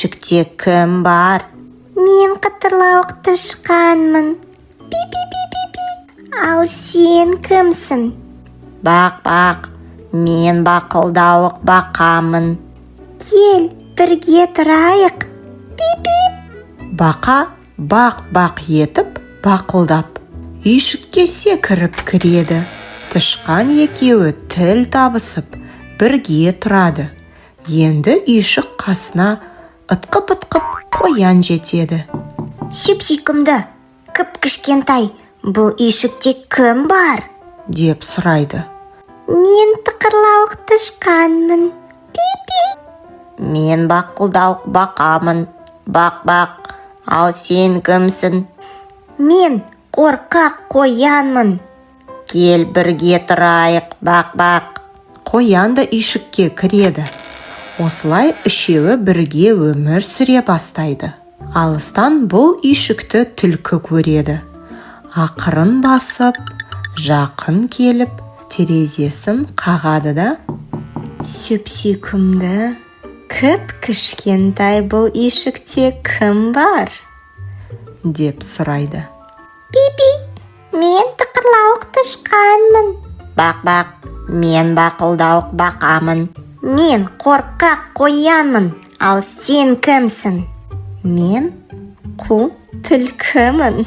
Үйшікте кім бар? Мен қытырлауық тышқанмын. Пи-пи-пи-пи-пи. Ал сен кімсің? Бақ, бақ, мен бақылдауық бақамын. Кел, бірге тұрайық. Пи-пи. Бақа бақ-бақ етіп бақылдап, үйшікке секіріп кіреді. Тышқан екеуі тіл табысып, бірге тұрады. Енді үйшік қасына ытқып-ытқып қоян жетеді. Сүп-сүйкімді, кіп-кішкентай, бұл үйшікте кім бар? Деп сұрайды. Мен тықырлауық тышқанмын. Пи-пи. Мен бақылдауық бақамын. Бақ-бақ. Ал сен кімсің? Мен қорқақ қоянмын. Кел, бірге тұрайық, бақ-бақ. Қоян да үйшікке кіреді. Осылай үшеуі бірге өмір сүре бастайды. Алыстан бұл үйшікті түлкі көреді. Ақырын басып, жақын келіп, терезесін қағады да: Сүп-сүйкімді, кіп-кішкентай, бұл үйшікте кім бар? Деп сұрайды. Пи-пи, мен тықырлауық тышқанмын. Бақ-бақ, мен бақылдауық бақамын. Мен қорқақ қоянмын. Ал сен кімсің? Мен қу түлкімін.